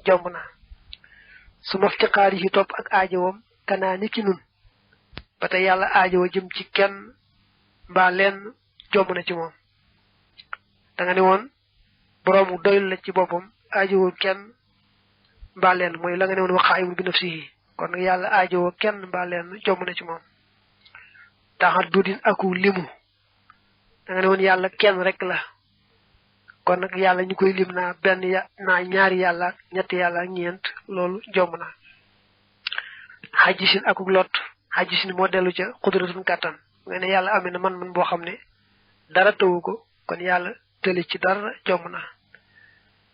jomb na su maftiqaari yi topp ak aajowam kanaa niki nun ba tey yàlla aajowa jëm ci kenn mbaa lenn jomb na ci moom da nga ne woon boroomu doylu la ci boppam aajowul kenn mbaa lenn mooy la nga ne woon waxaayul bi nafsihi kon nag yàlla aajowoo kenn mbaa lenn jomb na ci moom taxat dudin aku limu da nga ne woon yàlla kenn rek la kon nag yàlla ñu koy lim naa benn naa ñaari yàlla ñetti yàlla ñeent loolu jomb na xajisin akuk lot xajisin moo dellu ca xudratun kàttan nga ne yàlla amee na man boo xam ne dara tawu ko kon yàlla tëli ci dara jomb na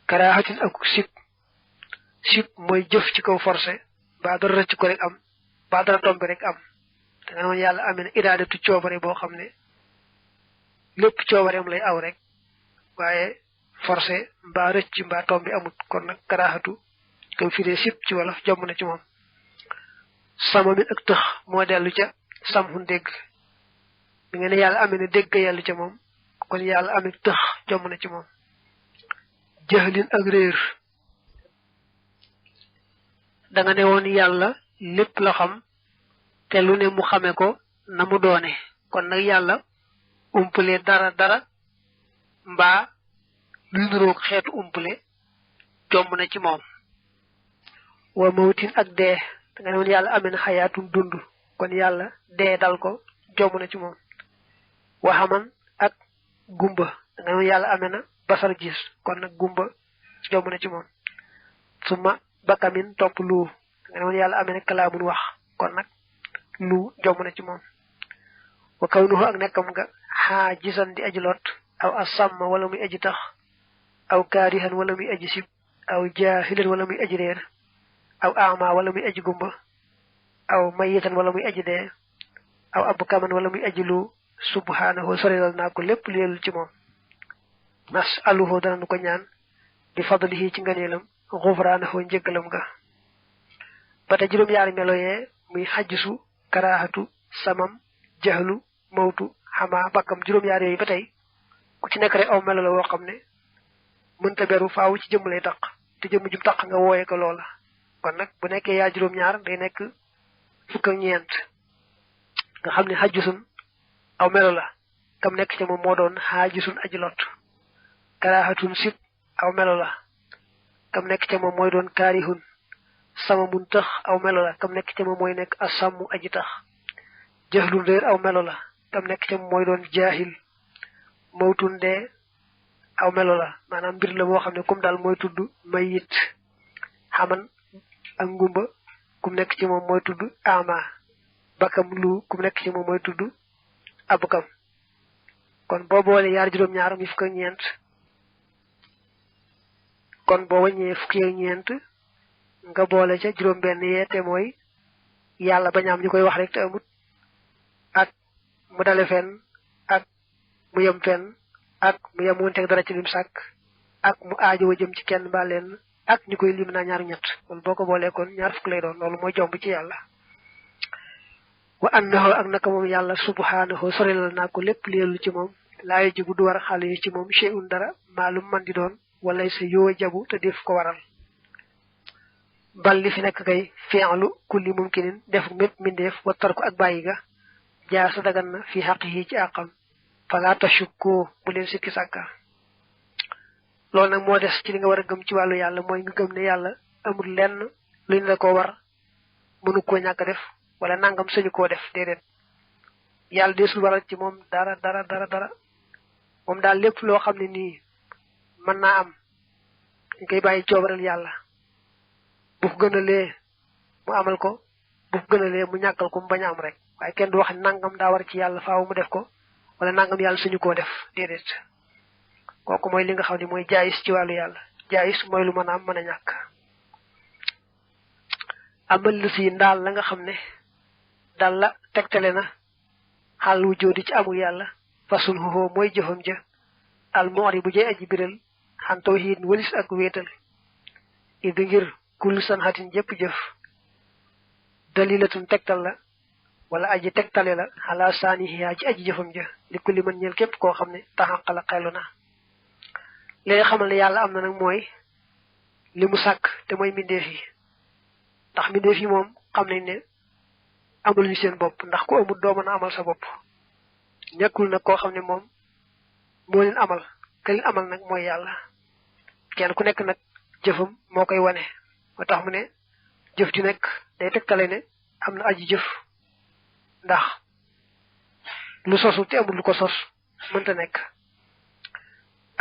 karaaxatin akuk sib mooy jëf ci kaw forcé ba dara rëcc ko rek am ba dara tombe rek am da nga ne woon yàlla amee na iraadatu coobare boo xam ne lépp coobareem lay aw rek waaye forcé mbaa rëcc mbaa tombi amut kon nag karaaxatu koy firee sib ci wolof jomb na ci moom sama min ak tëx moo dellu ca samhun dégg bi nga ne yàlla amee na dégg yàllu ca moom kon yàlla amee tëx jomb na ci moom jëxlin ak réer da nga ne woon yàlla lépp la xam te lu ne mu xame ko na mu doone kon nag yàlla umpale dara mbaa luy nuroog xeetu umpale jomb na ci moom wa mawtin ak dee da nga ne woon yàlla amee na xayaatum dund kon yàlla dee dal ko jomb na ci moom waxaman ak gumba da nga ne woon yàlla amee na basar gis kon nag gumba jomb na ci moom suma bakamin topp lu da nga ne woon yàlla amee na kalaamun wax kon nag lu jomb na ci moom wa kawnuhu ak nekkam nga xaa gisan di aji lot aw asamma wala muy aji tax aw kaarihan wala muy aji sib aw jaahilan wala muy aji réer aw ama wala muy aji gumba aw mayitan wala muy aji dee aw abkaman wala muy aji lu subhanahu sorelal naa ko lépp leelul ci moom nasaluhu dana nu ko ñaan bi fadlihi ci nganeelam xufraanahu njëggalam ga ba te juróom-yaari melo yee muy xajjisu karaahatu samam jahlu mawtu xamaa bakkam juróom-yaari yooyu ba tey ku ci nekk rek aw melo la woo xam ne mënta beru faawu ci jëmm lay taq te jëmm jum taq nga wooye ko loola kon nag bu nekkee yaa juróom-ñaar day nekk fukk ak ñeent nga xam ne xajjusun aw melo la kam nekk ca moom moo doon xaajisun aji lot karaahatun sib aw melo la kam nekk ca moom mooy doon kaarihun sama mun tax aw melo la kam nekk ca moom mooy nekk asammu aji tax jahlun réer aw melo la kam nekk ca moom mooy doon jaahil mawtun dee aw melo la maanaam mbir la moo xam ne kum daal mooy tudd mayit xaman ak ngumba kum nekk ci moom mooy tudd ama bakam lu kum nekk ci moom mooy tudd abkam kon boo boole yaar juróom-ñaar mi fukk ak ñeent kon boo wàññee fukki ak ñeent nga boole ca juróom-benn yee te mooy yàlla bañ am ñu koy wax rek te amut ak mu dale fenn ak mu yem fenn ak mu yem wonteeg dara ci lim sàkk ak mu aajowa jëm ci kenn mbaa leen ak ñu koy lim naa ñaar ñett loolu boo ko boolee kon ñaar fukk lay doon loolu mooy jomb ci yàlla wa annahu ak naka moom yàlla subhanahu sorelal naa ko lépp leelu ci moom laa yajibu du war xale yi ci moom shay'un dara maalum man di doon walay sa yoo jabu te def ko waral bal li fi nekk kay fi'lu kulli mumkinin def mépp mindeef wattar ko ak bàyyi ga jaa sa dagan na fi xaq yi ci àqam fala tashukku bu leen sikki sàkka loolu nag moo des ci li nga war a gëm ci wàllu yàlla mooy nga gëm ne yàlla amul lenn luñ la ko war mënu koo ñàkk def wala nangam sañu koo def déedéet yàlla deesul waral ci moom dara moom daal lépp loo xam ne nii mën naa am dañ koy bàyyi coobaral yàlla bu ko gënalee mu amal ko bu ko gënalee mu ñàkkal ko mu bañ a am rek waaye kenn du wax nangam daa war ci yàlla faaw mu def ko wala nangam yàlla suñu koo def déedéet kooku mooy li nga xam ne mooy jaayis ci wàllu yàlla jaayis mooy lu mën a am mën a ñàkk amal lu si ndaal la nga xam ne daal la tegtale na xaal wu jóodi ci amul yàlla fasul xoo mooy jëfam ja al moori bu jey aji biral xan tawhiid walis ak wéetal idi ngir kul san xatin jëpp jëf dalilatun tegtal la wala aji tegtale la xalaa saanihiyaa ci aji jëfam ja li kulli mën ñeel képp koo xam ne taxaqala xelu na léegi xamal ne yàlla am na nag mooy li mu sàkk te mooy mbindeef yi ndax mbindeef yi moom xam nañ ne amul ñu seen bopp ndax ku amul doo mën a amal sa bopp ñàkkul nag koo xam ne moom moo leen amal ka leen amal nag mooy yàlla kenn ku nekk nag jëfam moo koy wane moo tax mu ne jëf ju nekk day tegtale ne am na aji jëf ndax lu sosu te amul lu ko sos mënta nekk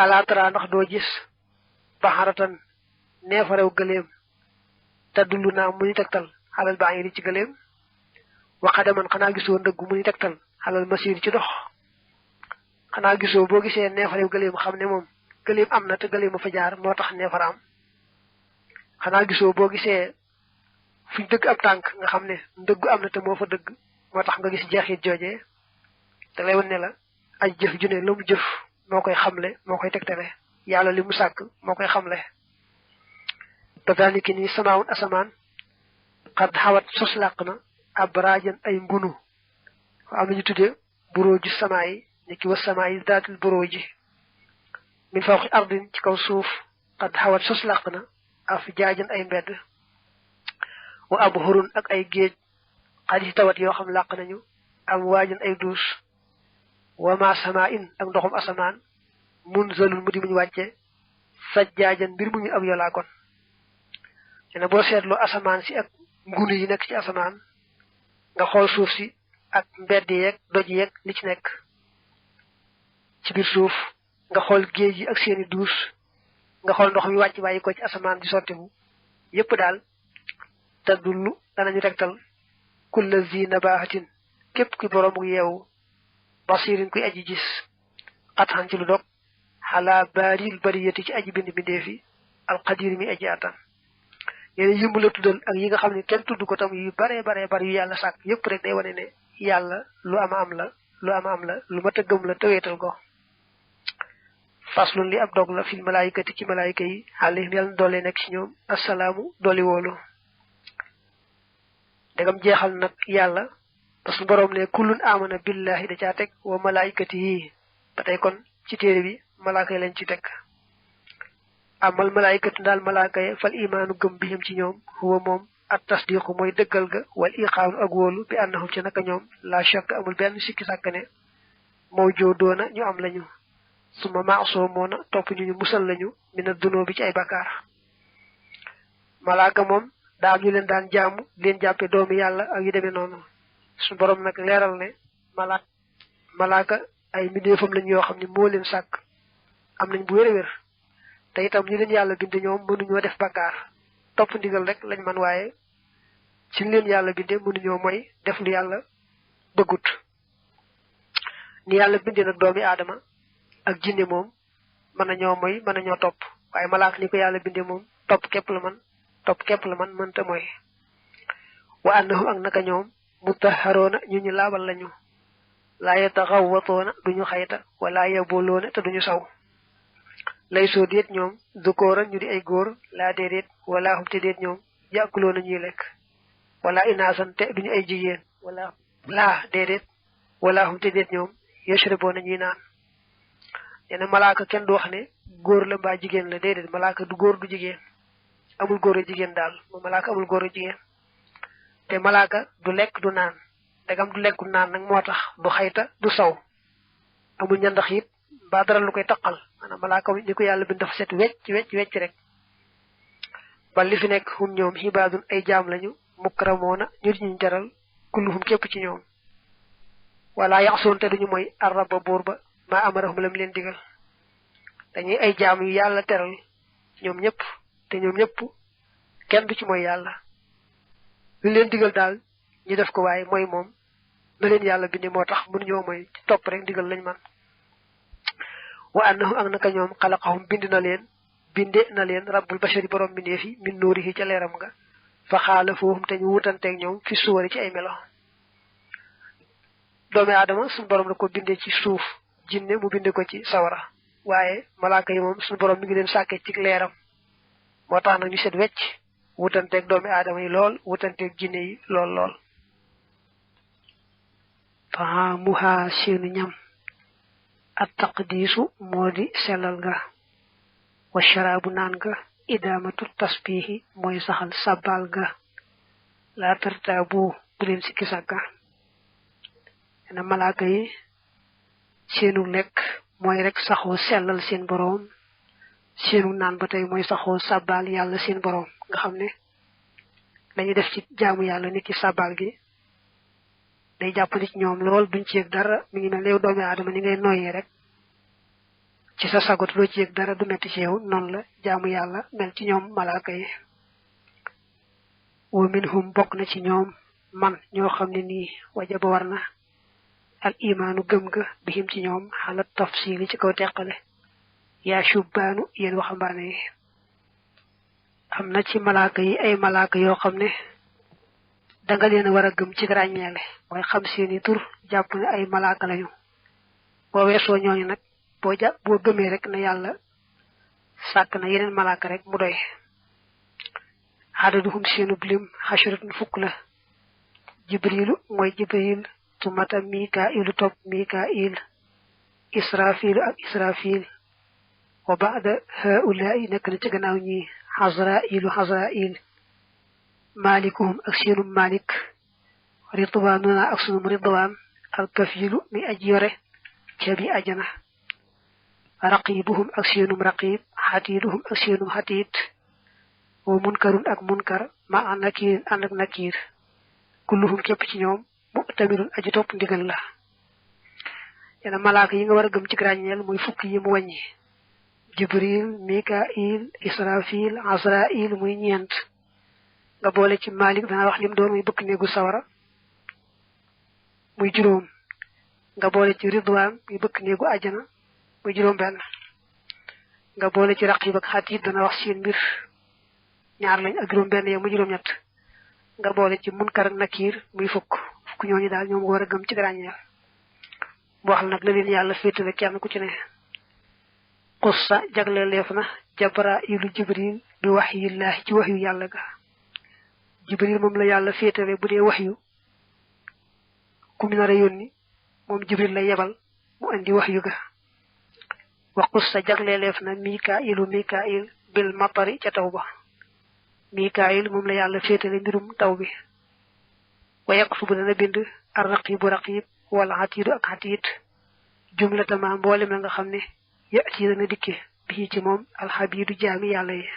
alaatara ndax doo gis baxaratan neefarew gëleem te dullu naa mu ni tegtal xalal baa ngi ci gëleem waxadaman xanaa gisoo ndëggu mu ni tegtal xalal masir ci dox xanaa gisoo boo gisee neefarew gëleem xam ne moom gëleem am na te gëleem a fa jaar moo tax neefara am xanaa gisoo boo gisee fuñ dëgg ab tànk nga xam ne ndëggu am na te moo fa dëgg moo tax nga gis jeexit joojee te lay wan ne la ay jëf ju ne lu mu jëf moo koy xamle moo koy tegtale yàlla li mu sàkk moo koy xamle daaniki ni samaawun asamaan xad xawat sos làq na ab raajan ay ngunu am nañu tudde buróoju samaa yi ni ki wa samaa yi daatul buróoji min fawqi ardin ci kaw suuf xad xawat sos làq na af jaajan ay mbedd wa ab xurun ak ay géej xad ci tawat yoo xam làq nañu am waajan ay duus wa ma samaa in ak ndoxum asamaan mun zalul mu di muñ wàcce sajjaajan mbir mu ñu ab yolaa kon ne boo seetloo asamaan si ak ngunu yi nekk ci asamaan nga xool suuf si ak mbedd yeeg doj yeeg li ci nekk ci biir suuf nga xool géej yi ak seeni duus nga xool ndox mi wàcc bàyyi ko ci asamaan di sottiku yépp daal te dullu danañu tegtal kulla zi nabahatin képp ki boroomu yeewu basirin kuy aji gis xatxan ci lu dog xalaa baaril bariyati ci aji bind bindeefi alqadir mi aji atan yéen yimb la tuddal ak yi nga xam ne kenn tudd ko tam yu bare yu yàlla sàkk yépp rek day wane ne yàlla lu ama am la lu mat a gëm la tëweetal ko faslun li ab dog la fil malaayikati ci malaayika yi alayhim yàlla na doole nekk ci ñoom assalaamu dooli woolu dagam jeexal nag yàlla parce que boroom ne kullun amana billahi da caa teg wa malaayikati yi ba tey kon ci téere bi malaaka yi lañ ci teg amal malaayikatu daal malaaka yi fal imaanu gëm bihim ci ñoom huwa moom at tasdiqu mooy dëggal ga wal iqaanu ak wóolu bi annahum ci naka ñoom la shakk amul benn sikki sàkk ne moo joodoona ñu am lañu suma maasoo moona topp ñu musal lañu mina dunoo bi ci ay bakkaar malaaka moom daa am ñu leen daan jaamu leen jàppe doomi yàlla ak yu demee noonu su borom nag leeral ne malaaka ay mbindeefam lañ yoo xam ne moo leen sàkk am nañ bu wér-wér te itam ñu leen yàlla bind ñoom mënuñoo def bakkaar topp ndigal rek lañ man waaye ci leen yàlla binde mënuñoo mooy def lu yàlla bëggut ni yàlla binde nag doomi aadama ak jinne moom mën nañoo mooy mën nañoo topp waaye malaaka ni ko yàlla binde moom topp képp la man mënta mooy wa annahum ak naka ñoom mutahharoona ñu laabal lañu laa yataxawwatoona duñu xayta wala yaboloona te duñu saw lay soo déet ñoom dukóora ñu di ay góor laa déedéet wala hum te déet ñoom yàkkuloona ñuy lekk wala inaasan te duñu ay jigéen wala laa déedéet wala hum te déet ñoom yashraboona ñuy naan nee malaaka kenn du wax ne góor la mbaa jigéen la déedéet malaaka du góor du jigéen amul góor a jigéen daal moom malaaka amul góor a jigéen te malaaka du lekk du naan dagam du lekk du naan nag moo tax du xayta du saw amul ñandax it mbaa dara lu koy taqal maanaam malaaka ni ko yàlla bind dafa set wecc rek ba li fi nekk hum ñoom xibaadun ay jaam lañu mukramoona ñu di ñu jaral kulluhum képp ci ñoom wala yaxsoon te duñu mooy arraba buur ba maa amarahum lam leen digal dañuy ay jaam yu yàlla teral ñoom ñëpp te ñoom ñëpp kenn du ci mooy yàlla lu leen digal daal ñu def ko waaye mooy moom na leen yàlla binde moo tax mënuñoo mooy ci topp rek digal lañ man wa annahu ak naka ñoom xalaqahum binde na leen rabbul bashari borom bindeef yi min nuurihi ca leeram nga fa xaala foohum te ñu wutanteeg ñoom fi suwari ci ay melo doomi aadama suñu borom la ko bindee ci suuf jinne mu binde ko ci sawara waaye malaaka yi moom suñu borom mi ngi leen sàkkee ci leeram moo tax nag ñu set wecc wutanteeg doomi aadama yi lool wutanteeg jinne yi lool fa muha seenu ñam at taqdiisu moo di sellal nga wa sharaabu naan nga idamatu tasbihi moy saxal sabal ga la tartabu bu len sikki saka na malaaka yi seenu lek moy rek saxo sellal seen borom seenu naan batay moy saxo sabal yalla seen borom nga xamne dañu def ci jaamu yalla nit ci sabal gi day japp nit ñoom lool duñ ci yek dara mi ngi mel yow doomi adama ni ngay noyé rek ci sa sagot lo ci yek dara du metti ci yow non la jaamu yalla mel ci ñoom malaaka yi wa minhum bok na ci ñoom man ñoo xamne ni wajaba warna al imanu gëm ga bihim ci ñoom halat tafsil ci kaw tekkale ya shubanu yeen waxambaane yi amna ci malaaka yi ay malaaka yoo xamne da nga leen wara gëm ci raññeele moy xam seeni tur japp ne ay malaaka lañu bo wesso ñooñu nak bo gëmé rek na yalla sak na yeneen malaaka rek mu doy hadaduhum seenu blim hasharatun fukk la jibrilu moy jibril tumata mikailu top mikail israfil ak israfil wa ba'da haula'i nak na ci gannaaw ñi hazrail malikuhum ak seenu malik ridwanuna ak sunu ridwan al kafilu mi ajiyore ci bi ajana raqibuhum ak seenu raqib hatiduhum ak seenu hatid wa munkarun ak munkar ma anakir anak nakir kulluhum kep ci ñoom mu'tamirun aji top ndigal la yana malaaka yi nga wara gëm ci grañel moy fukk yi mu wañi jibril mikail israfil azrail muy ñent nga boole ci malik dana wax lim doon muy bëkk neegu sawara muy juroom nga boole ci ridwan muy bëkk neegu aljana muy juroom ben nga boole ci raqib ak hatid dana wax seen mbir ñaar lañ ak juroom ben ya mu juroom ñett nga boole ci munkar ak nakir muy fukk ñooñu daal ñoom wara gëm ci grañel bo wax nak la leen yalla féetale kenn ku ci ne qussa jagle lefna jabrailu jibril bi wahyillah ci wahyu yalla ga jibril mom la yalla féetale bu dee wahyu ku mi nara yoni mom jibril la yebal mu andi wahyu ga wa qussa jagle lefna mikail bil matari ca tawba mikail mom la yalla féetale mbirum taw bi wa yaqsubu dana bind ar-raqib raqib wal atid ak atid jumlata ma mbolem nga xamne yati dana dikke bi ci mom al habidu jami yalla yi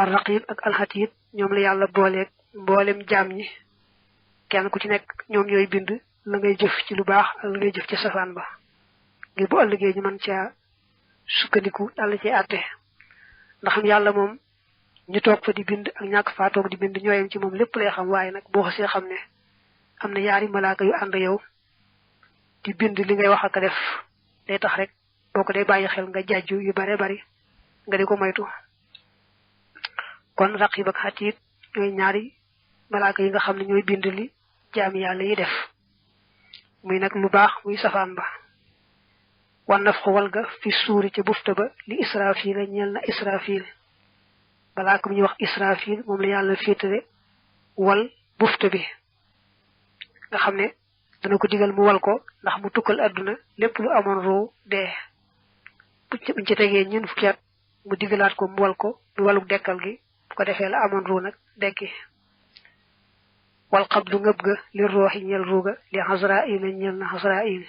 ar-raqib ak al atid ñom la yalla bolé mbolem jam ñi kenn ku ci nek ñom ñoy bind la ngay jëf ci lu baax ak la ngay jëf ci safan ba ngir bu ëllëgé ñu man ci sukkandiku dal ci atté ndax yalla mom ñu tok fa di bind ak ñak fa tok di bind ñoyam ci mom lepp lay xam waye nak bo xasse xamne amna yaari malaaka yu and yow di bind li ngay wax ak def day tax rek boko day bayyi xel nga jajju yu bare bari nga diko moytu kon raqib ak hatid ñoy ñaari malaaka yi nga xamne ñoy bind li jaami yalla yi def muy nak lu baax muy safan ba wan nafxu walga fi suuri ci bufta ba li israfil ñel na israfil bala ko ñu wax israfil mom la yalla féetale wal bufta bi nga xamne dana ko digal mu wal ko ndax mu tukkal aduna lepp lu amon ro de bu ci tege ñun fukki at mu digalat ko mu wal ko du waluk dekkal gi bu ko defé la amon ro nak dekki wal qabdu ngabga li ruhi ñel ruga li hazrail ñel na hazrail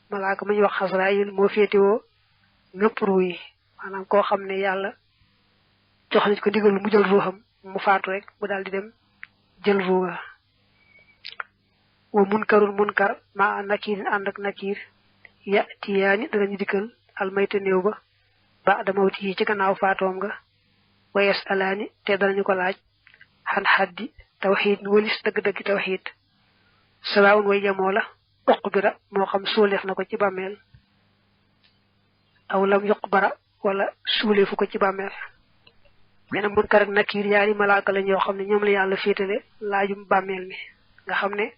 malaka mu wax hazrail mo fétéwo ngep ruyi manam ko xamne yalla jox nit ko digal mu jël ruham mu faatu rek mu daldi dem jël ruga wa munkarul munkar ma nakir andak nakir ya tiyani dañu dikkel al mayta neew ba ba mawti ci gannaaw faatom nga wa yasalani te dañu ko laaj han haddi tawhid walis deug deug tawhid salaawun way jamola uqbira mo xam soolef nako ci bammel aw lam yuqbara wala soolefu ko ci bammel mena munkar ak nakir yaari malaaka la ñoo xamne ñoom la yalla féetale laajum bammel mi nga xamne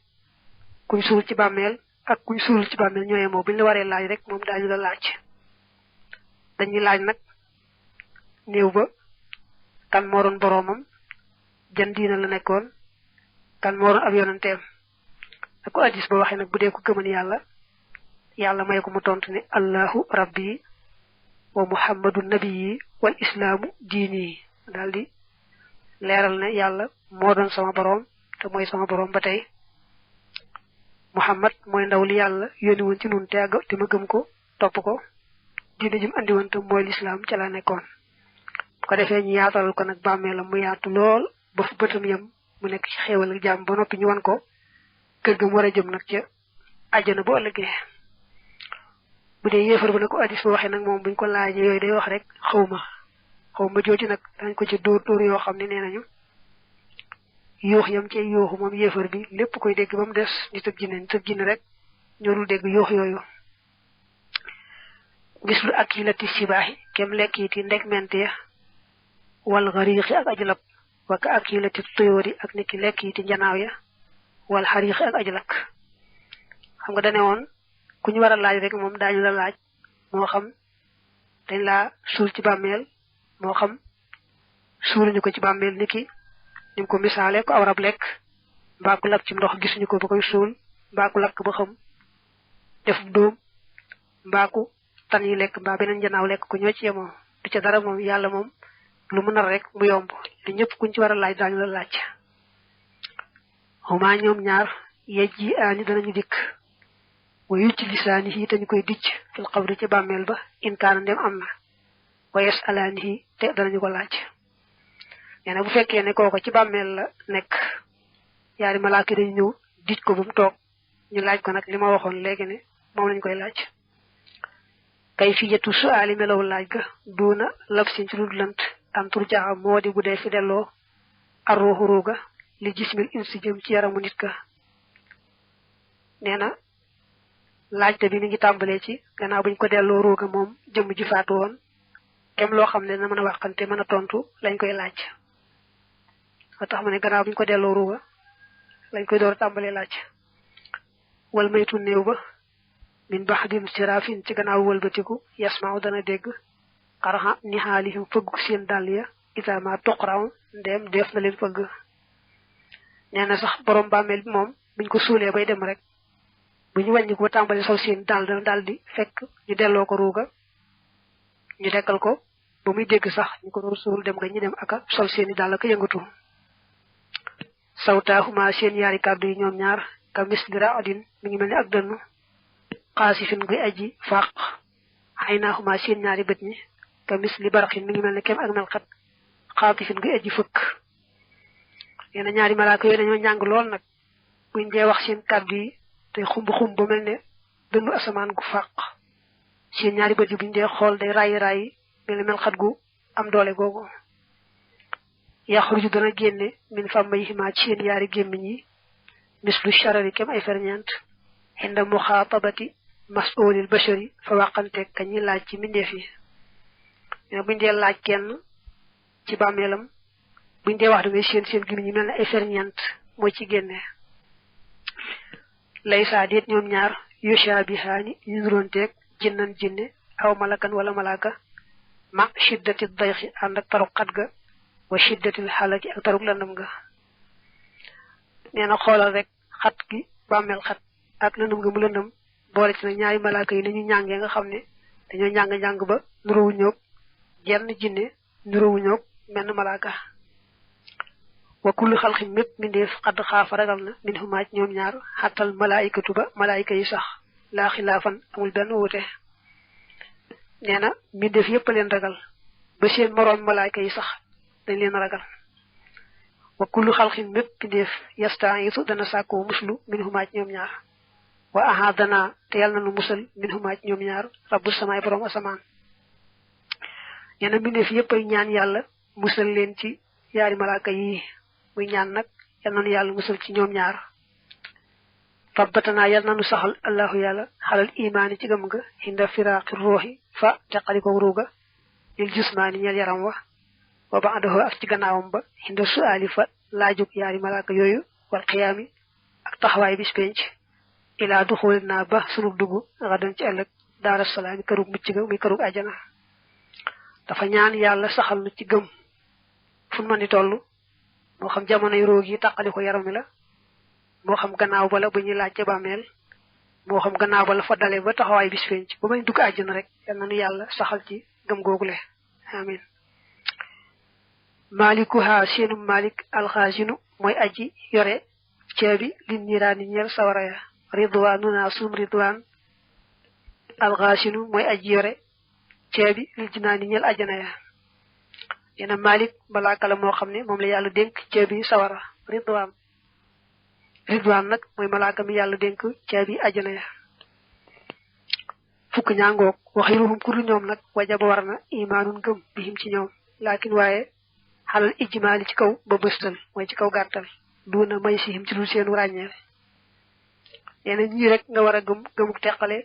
kuñ suul ci bammel ak kuñ suul ci bammel ñoy mo buñ la waré laaj rek mom dañu la laaj dañuy laaj nak neew ba kan mo ron boromam jan diina la nekkon kan mo ron ab yonentem ak ko hadis ba waxe nak budé ko gëmal yalla may ko mu tontu ni Allahu rabbi wa Muhammadun nabiyyi wal islaamu diini daldi leeral ne yàlla moo doon sama boroom te mooy sama boroom ba tey Muhammad mooy ndaw li yàlla yónni woon ci nun te ma gëm ko topp ko diine jim andi woon te mooy lislaam ca la nekkoon bu ko defee ñu yaatalal ko nag bàmmeelam mu yaatu lool ba fu bëtam yam mu nekk ci xéewal ak jàmm ba noppi ñu wan ko kër ga mu war a jëm nag ca àjjana bu ëllëgee bu dee yéefar ba nag ko addis ba waxee nag moom buñ ko laajee yooyu day wax rek xawma jooju nag dañ ko ci dóor yoo xam ne nee nañu yuux yam ci yuuxu moom yéefar bi lépp koy dégg ba mu des nit ak jinne rek ñorul dégg yuux yooyu gis lu ak yi la ti sibaaxi kem lekk yi ti ndeg mente ya wal xariixi ak ajlab waka ak yi la ti tuyóori ak niki lekk yi ti njanaaw ya wal xariixi ak ajlak xam nga dane woon ku ñu war a laaj rek moom daañu la laaj moo xam dañ laa suul ci bàmmeel moo xam suuluñu ko ci bàmmeel niki ñu ko misaale ko aw rab lekk mbaa ku lab ci ndox gisuñu ko ba koy suul mbaa ku lakk ba xam def dóom mbaa ku tan yi lekk mbaa beneen njanaaw lekk ko ñoo ci yemoo du ca dara moom yàlla moom lu mu nar rek mu yomb te ñëpp kuñ ci war a laaj daañu la laaj xuma ñoom ñaar yejji aani danañu dikk wayu ci lisaani yi dañu koy dicc fil xabri ci bàmmeel ba inkaana ndem am na wayes alaani yi te danañu ko laaj nee na bu fekkee ne kooko ci bàmmeel la nekk yaari malaaka dañu ñëw dij ko ba mu toog ñu laaj ko nag li ma waxoon léegi ne moom lañ koy laaj kay fi yetu suaali melaw laaj ga duuna lab sin ci lu lant antur jaxa moo di bu dee fi delloo arruuxu ruuga li jismil insi jëm ci yaramu nit ka nee na laajte bi mi ngi tàmbalee ci gannaaw buñ ko delloo ruuga moom jëmm ji faatu woon kem loo xam ne na mën a waxante mën a tontu lañ koy laaj ba tax ma ne gannaaw buñ ko delloo ruuga lañ koy door a tàmbalee laaj wal maytu néew ba min baxdim sirafin ci gannaaw wëlbatiku yasmaaw dana dégg xaraxa ni xaalihim fëggu seen dàll ya itama tuqraw ndeem def na leen fëgg nee na sax borom bàmmeel bi moom buñ ko suulee bay dem rek bu ñu wàññi ko ba tàmbali sol seen dàll dana daal di fekk ñu delloo ko ruuga ñu dekkal ko ba muy dégg sax ñu ko doon suul dem nga ñu dem aka sol seeni dàll ak yëngatu sawtaahuma seen yaari kàddu yi ñoom ñaar ka misli raadin mi ngi mel ni ak dënn xaasifin guy aji fàq xaynaaxuma seen ñaari bët ñi ka misli baraxin mi ngi mel ni kem ak melxat xaatifin guy aji fëkk nee na ñaari malaaka yooyu dañoo njàng lool nag buñ dee wax seen kàddu yi te xumb ba mel ne dënnu asamaan gu fàq seen ñaari bët yi buñ dee xool day raayi mel ne melxat gu am doole googu yaxruju dana génne min fammayhimaa ci seen yaari gémmiñ yi mislu sharari kem ay ferñeent inda muxaatabati mas'ulil bashari fa wàqante ka ñi laaj ci mbindeef yi ne buñ dee laaj kenn ci bàmmeelam buñ dee wax da ngay seen gémmiñ yi mel ne ay ferñeent mooy ci génne laysa déet ñoom ñaar yushabihaani ñu nuroonteeg jinnan jinne aw malakan wala malaka ma shiddati dayxi ànd ak taruk xat ga wa shiddatil xalaki ak taruk landam ga nee na xoolal rek xat gi bàmmeel xat ak lëndëm nga mu lëndëm boole ci nag ñaari malaaka yi ni ñu ñàngee nga xam ne dañoo njàng ba nuróowu ñoog jenn jinne nuróowu ñoog menn malaaka wa kullu xalxin mépp mindeef xadd xaafa ragal na min xumaaj ñoom ñaar xattal malaayikatu ba malaayika yi sax laa xilaafan amul benn wuute nee na mindeef yépp a leen ragal ba seen moroom malaayika yi sax dañ leen ragal wa kullu xalxin mépp mindeef yastaisu dana sàkkoo muslu min xumaaj ñoom ñaar wa ahadana te yàlla na nu musal min xumaaj ñoom ñaar rabbu samaay borom asamaan nee na mindeef yépp ay ñaan yàlla musal leen ci yaari malaaka yi muy ñaan nag yal na nu yàlla musal ci ñoom ñaar fabbatanaa yal na nu saxal allahu yàlla xalal imaani ci gëm nga hinda firaaqi ruuxi fa teqaliko ruuga lil jusmaani ñeel yaram wa ba'dahu ak ci gannaawam ba hinda su'aali fa laajug yaari malaaka yooyu wal qiyaami ak taxawaay bis penc ilaa duxuli naa ba sunug dugg xadan ci ëllëg daara salaami kërug mucc ga muy kërug ajana dafa ñaan yàlla saxal nu ci gëm fu mën di toll moo xam jamonoy roog yi tàqali ko yaram mi la moo xam gannaaw ba la bu ñuy laaj ca bàmmeel moo xam gannaaw ba la fa dale ba taxawaay bis penc ba may dugg àjjana rek yal na nu yàlla saxal ci gëm googule amin malikuha seenu malik alxaasinu mooy aji yore caabi li niiraani ñeel sawara ya ridwaanuna sum ridwaan alxaasinu mooy aji yore caabi li jinaani ñeel ajana ya neena malik malaaka la moo xam ne moom la yàlla dénk caabi sawara ridwaan nag mooy malaaka mi yàlla dénk caabi ajana ya fukk ñaangoog waxiruhum ku dul ñoom nag wajaba war na imaanun gëm bihim ci ñoom laakin waaye xalal ijmaali ci kaw ba bëstal mooy ci kaw gàttal duuna may sihim ci dul seenu ràññeel neena ñii rek nga war a gëmuk teqale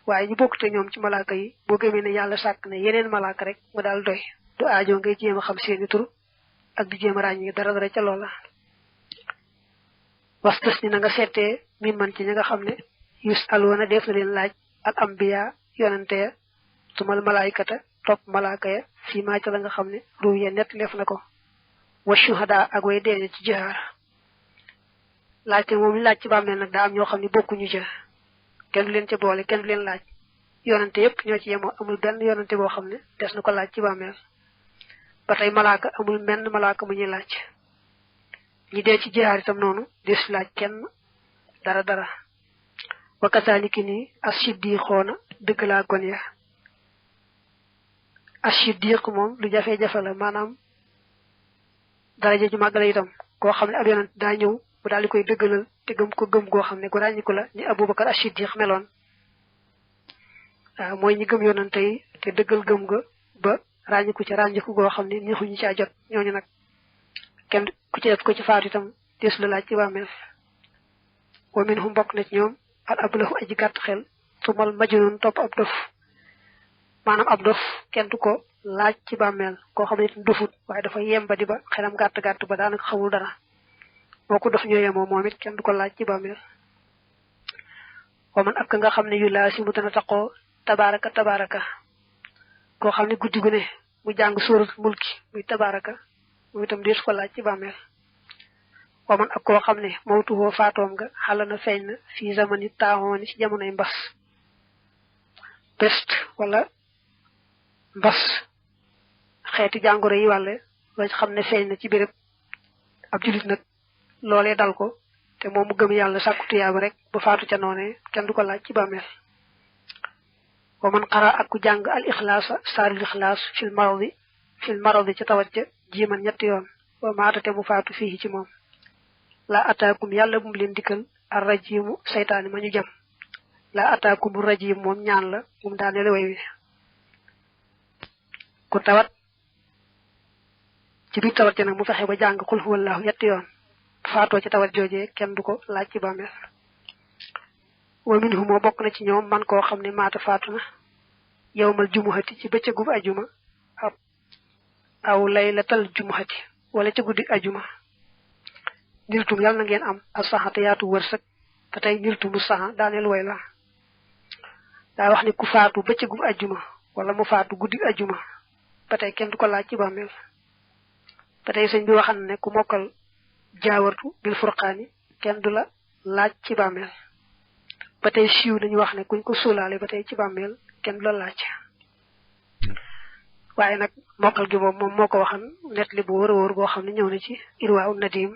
waaye ñu bokk te ñoom ci malaaka yi boo gëmee ne yàlla sàkk ne yeneen malaaka rek mu daal doy du aajo ngay jéem a xam seeni tur ak di jéem a ràññee dara ca loola wastas ni na nga seetee mi man ci ñi nga xam ne yus alwoona def na leen laaj al ambiya yonante ya sumal malaayikata topp malaaka ya fii maa ca la nga xam ne ruw ya nett lef na ko wa shuhada ak way deene ci jihaar laajte moom laaj ci bàmmeel nag daa am ñoo xam ne bokkuñu ca kenn du leen ca boole kenn du leen laaj yonante yépp ñoo ci yemoo amul benn yonante boo xam ne des na ko laaj ci bàmmeel ba tey malaaka amul menn malaaka mu ñuy laaj ñi dee ci jihaar itam noonu des laaj kenn dara wa kasaaliki nii as-siddiqoona dëgg laa gon ya as-siddiq moom lu jafe-jafe la maanaam daraja ju màgg la itam koo xam ne ab yonent daa ñëw bu daal di koy dëggalal te gëm ko gëm goo xam ne gu ràññiku la ni Abubakar as-siddiq meloon waaw mooy ñi gëm yonante yi te dëggal gëm ga ba ràññiku ca ràññiku goo xam ne neexuñu caa jot ñooñu nag kenn ku ci def ko ci faatu itam des la laaj ci bàmmeel wa minhum bokk na ci ñoom al ablahu aji gàtt xel sumal majnun topp ab dof maanaam ab dof kenn du ko laaj ci bàmmeel koo xam ne itam dofut waaye dafa yemba di ba xelam gàtt ba daanaka xamul dara moo ko dof ñooyee moom it kenn du ko laaj ci bàmmeel wa man ak nga xam ne yu laa si mu dana taqoo tabaraka koo xam ne guddi gu ne mu jàng sóorat mulki muy tabaraka mu itam dees ko laaj ci bàmmeel wa man ak koo xam ne mawtuhoo faatoom nga xala na feeñ na fii zamani taaxooni ci jamonoy mbas peste wala mbas xeeti jàngoro yi wàlle loo xam ne feeñ na ci béréb ab julit nag loolee dal ko te moom mu gëm yàlla sàkku tuyaaba rek ba faatu ca noone kenn du ko laaj ci bàmmeel wa man xara ak ku jàng al ixlaasa saaril ixlaas fil maradi ca tawat ja jiiman ñetti yoon wa maatate mu faatu fii ci moom laa ataakum yàlla bu mu leen dikkal ar rajimu saytaani ma ñu jam laa ataakum rajim moom ñaan la moom daanele way wi ku tawat ci biir tawat ja nag mu fexe ba jàng xul huwallahu ñetti yoon faatoo ci tawat joojee kenn du ko laaj ci bàmmeel wa minhu moo bokk na ci ñoom man koo xam ne maata faatu na yawmal jumuhati ci bëccëgub ajuma aw laylatal jumuhati wala ci guddi ajuma niltum yàlla na ngeen am ak saxate yaatu wërsëg te tey niltumu saxa daaneel way la daa wax ne ku faatu bëccëgub ajuma wala mu faatu guddi ajuma ba tey kenn du ko laaj ci bàmmeel ba tey sëñ bi waxan ne ku mokkal jaawartu bil furqaani kenn du la laaj ci bàmmeel ba tey siiw nañu wax ne kuñ ko suulaale ba tey ci bàmmeel kenn du la laaj waaye nag mokkal gi moom moo ko waxan net li bu wër a wër boo xam ne ñëw na ci irwaa nadim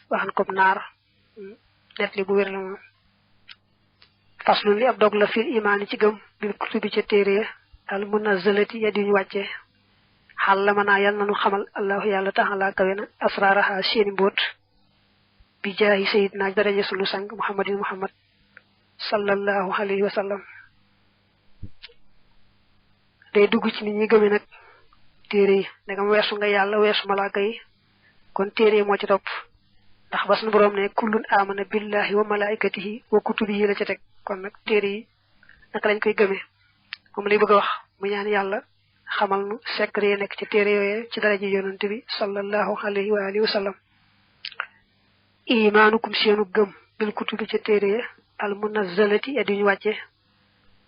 waxan comme naar net li bu wér la moom faslu li ab dog la fil imaani ci gëm bil kutubi ca téere al munazzalati ya di ñu wàccee xal la mën naa yal nanu xamal allahu yàlla taxalaa kawe na asraaraha seeni mbóot bi jaahi sayidna daraja sunu sang muhammadin muhammad sallallahu alayhi wa sallam day dugg ci nit ñi gëme nag téere yi ndegam weesu nga yàlla weesu malaaka yi kon téere yi moo ci topp ndax ba sunu boroom ne kullun amana billahi wa malaikatihi wa kutubihi la ca teg kon nag téere yi naka lañ koy gëmee moom lay bëgg a wax mu ñaan yàlla xamal nu secret yi nekk ci téere yooyee ci daraja yonante bi sallallahu alayhi wa alihi wa sallam imaanukum seenu gëm bil kutubi ca téere ya al munazzalati ya duñu wàcce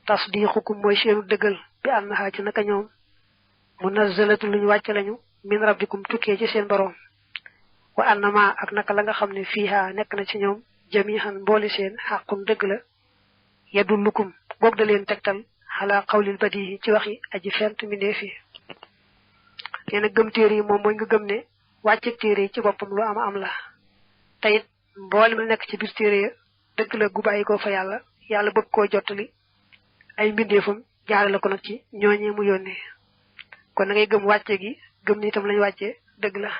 tasdiqukum mooy seenu dëggal bi annaha ci naka ñoom munazzalatu luñu wàcce lañu min rabbikum tukkee ci seen boroom wa annama ak naka la nga xam ne fiiha nekk na ci ñoom jamihan mbooli seen xàqun dëgg la yadullukum goog da leen tegtal xalaa xawlil badihi ci waxi aji fent mindee fi nee na gëm téere yi moom mooy nga gëm ne wàcce téere ci boppam lu am la tayit mboolem lu nekk ci biir téere dëgg la gu bàyyi ko fa yàlla bëgg koo jottali ay mbindeefam jaarale ko nag ci ñooñee mu yónnee kon na ngay gëm wàcce gi gëm ni itam lañu wàcce dëgg la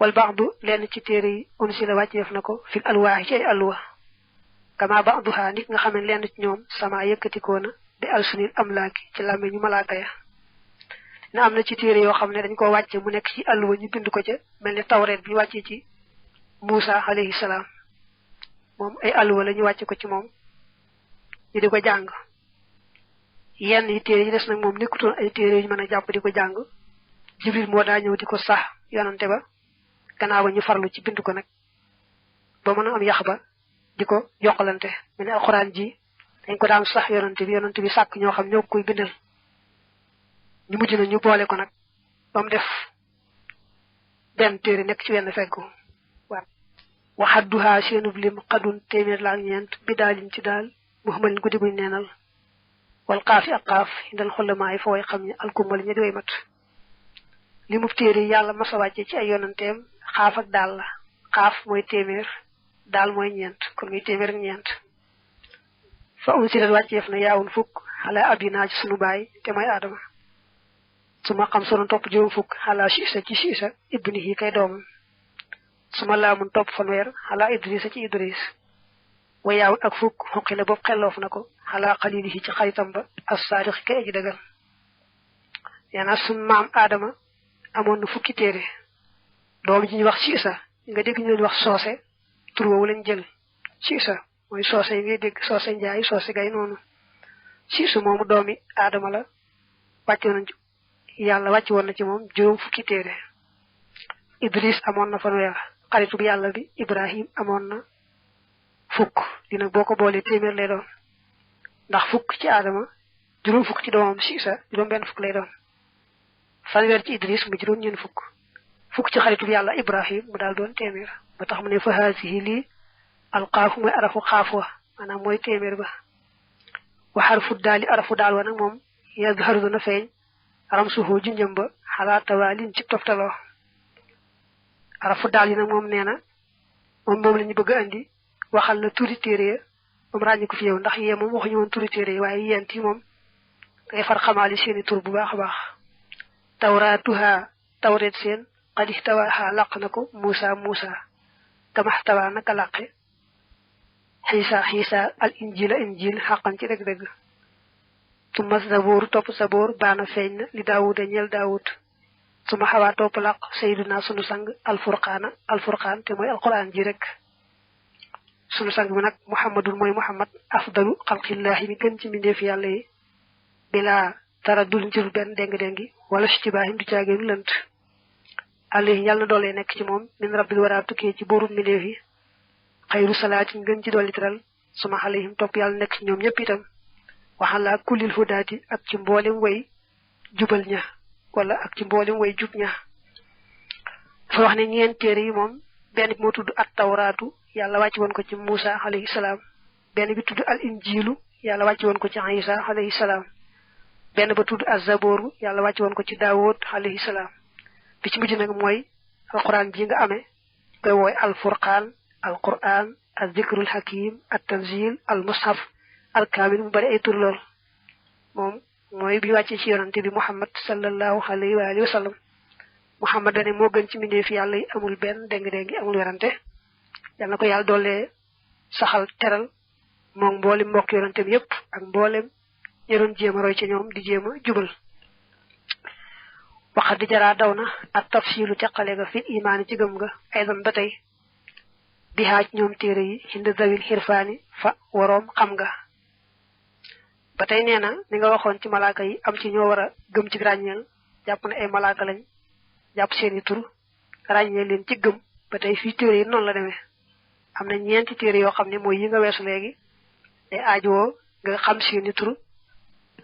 wal ba'du lenn ci téere yi unsila wàcceef na ko fil alwaahi ci ay alwa kama ba'duha nit nga xam ne lenn ci ñoom sama yëkkatikoona bi alsunil amlaaki ci làmme ñu malaaka ya na am na ci téere yoo xam ne dañ ko wàcce mu nekk ci alwa ñu bind ko ca mel ni tawreet bi ñu wàccee ci Muusa alayhi salaam moom ay alwa la ñu wàcce ko ci moom ñu di ko jàng yenn yi téere yi des nag moom nekkutoon ay téere yu mën a jàpp di ko jàng Jibril moo daa ñëw di ko sax yonante ba gannaaw ba ñu farlu ci bind ko nag ba mën a am yax ba di ko yokkalante mu ne alxuraan ji dañ ko daan sax yonante bi sàkk ñoo xam ñoo koy bindal ñu mujj na ñu boole ko nag ba mu def benn téere nekk ci wenn feggu waaw waxadduhaa seenub lim xadun téeméer la ak ñeent bi daalin ci daal muhammadin guddi guñ neenal wal xaafi ak xaaf indal xulamaa yi fa way xam ñi alkumbali ña di way mat li mu téere yàlla masa wàcce ci ay yonanteem xaaf ak daal la xaaf mooy téeméer daal mooy ñeent kon muy téeméer ak ñeent fa unsilat wàcceef na yaawun fukk xala abinaa ci sunu baay te mooy aadama su ma xam sunu topp juróom fukk xala siisa ci siisa ibnihi kay doomam su ma laamun topp fanweer xala idrisa ci idris wa yaawun ak fukk xoqi la boobu xelloof na ko xala xalilihi ci xaritam ba as saadixi kay aji dëggal yaana sun maam aadama amoon na fukki téere doom ji ñu wax siisa nga dégg ñu leen wax soose tur woowu lañ jël siisa mooy soose yi ngay dégg soose njaay soose gay noonu siisu moomu doomi aadama la wàcc woon na ci moom juróom fukki téere idris amoon na fanweer xaritu bi yàlla bi ibrahim amoon na fukk dina boo ko boolee téeméer lay doon ndax fukk ci aadama juróom fukk ci doomam siisa juróom benn fukk lay doon fanweer ci idris mu juróom ñeen fukk ci xaritu bi yàlla ibrahim mu daal doon téeméer ba tax mu ne fa haasihi lii alxaafu mooy arafu xaaf wa maanaam mooy téeméer ba wa xarfu daali arafu daal wa nag moom yazharu dana feeñ ramsuhu junjëm ba xalaa tawaalin ci toftaloo arafu daal yi nag moom nee na moom la ñu bëgg a andi waxal la turi téere ya moom ràññi ko fi yow ndax yee moom waxuñu woon turi téere yi waaye yent yi moom dangay far xamaali seeni tur bu baax a baax tawraatuha tawreet seen qad ihtawaaha làq na ko Muusa kamaxtawaa naka làqe xiisa al injil xaqan ci dëgg-dëgg suma saboor topp saboor baana feeñ na li daawuda ñeel daawud suma xawaa topp làq sayyiduna sunu sang alfurqaan te mooy alquran ji rek sunu sang bi nag muhammadun mooy muhammad afdalu xalqillaahi mi gën ci mbindeef yàlla yi bilaa dara dul njër benn déng-déngi wala si ci baaxim du caageenu lënt alayhi yàlla na doolee nekk ci moom min rabbil wara tukkee ci boorum mbindeef yi xayru salaatin gën ci dolli teral suma alayhim topp yàlla nekk ci ñoom ñëpp itam waxala kullil hudaati ak ci mboolem way jubal ña wala ak ci mboolem way jub ña dafa wax ne ñeent téere yi moom benn bi moo tudd at tawraatu yàlla wàcc woon ko ci Muusa alayhi salaam benn bi tudd al injilu yàlla wàcc woon ko ci Isa alayhi salaam benn ba tudd az-zabooru yàlla wàcc woon ko ci Daawud alayhi salaam bi ci mujj nag mooy alquran ji nga amee koy wooy alfurqaan alquran az-zikrul hakim at-tanzil al mushaf al kaamil mu bari ay tur lool moom mooy bi wàccee ci yonante bi muhammad sallallahu alayhi wa alihi wa sallam muhammad dane moo gën ci mbindeef fi yàlla yi amul benn déng-déngi amul werante yàlla na ko yàlla doolee saxal teral moom mboolem mbokk yonante bi yépp ak mboolem ñi doon jéem a roy ci ñoom di jéem a jubal waxat di jaraa daw na ak tafsilu teqale ga fi imaani ci gëm nga aydan ba tey bi haaj ñoom téere yi hind zawil xirfaani fa waroom xam nga ba tey nee na ni nga waxoon ci malaaka yi am ci ñoo war a gëm ci ràññeel jàpp ne ay malaaka lañ jàpp seeni tur ràññeel leen ci gëm ba tey fii téere yi noonu la demee am na ñeenti téere yoo xam ne mooy yi nga weesu léegi day aajowoo nga xam seeni tur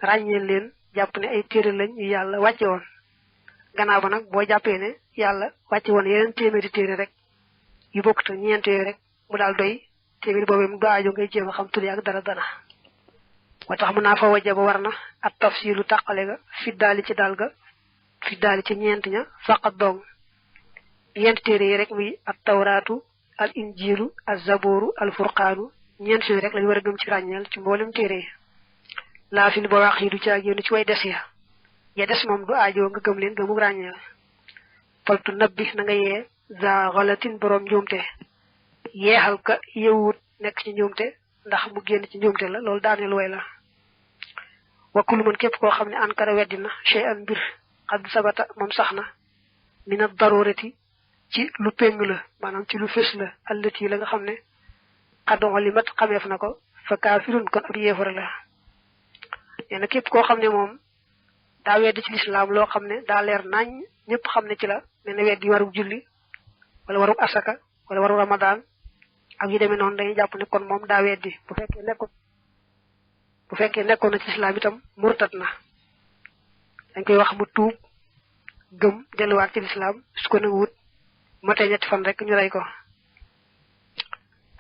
ràññeel leen jàpp ne ay téere lañ yu yàlla wàcce woon gannaaw ba nag boo jàppee ne yàlla wàcce woon yeneen téeméeri téere rek yu bokkut ak ñeent yooyu rek mu daal doy téeméeri boobee mu do aajo ngay jéem a xam tur ak dara moo tax mun naa fa waje ba war na at tafsilu tàqale ga fi daali ci daal ga fi daali ci ñeent ña faqat dong yent téere yi rek muy at tawraatu al injilu al zabooru al furqaanu ñeent yooyu rek lañu war a gëm ci ràññeel ci mboolem téere yi laa fi ba wax yi du caag yéen ci way des ya des moom du aajoo nga gëm leen gëmu ràññeel faltu nabbi na nga yee za xalatin borom njuumte yeexal ka yewut nekk ci njuumte ndax mu génn ci njuumte la loolu daaneel way la wakkulu mën képp koo xam ne ankara weddina chey an mbir xadd sabata moom sax na mina darurati ci lu péng la maanaam ci lu fés la allati la nga xam ne xaddon li mat xameef na ko fa kaafirun kon ab yéefar la nee na képp koo xam ne moom daa weddi ci lislaam loo xam ne daa leer nañ ñëpp xam ne ci la nee na weddi warug julli wala warug asaka wala warug ramadaan ak yu demee noonu dañuy jàpp ne kon moom daa weddi bu fekkee nekkoon na ci lislaam itam murtat na dañ koy wax mu tuub gëm delluwaat ci lislaam su ko nanguwut matee ñetti fan rek ñu rey ko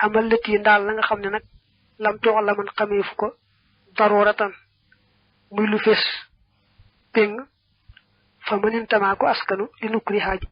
amal lët yi ndaal la nga xam ne nag lam toox la man xamee fu ko daruratan muy lu fees péng fa mënin tamaa ko askanu li nukkuri xaaji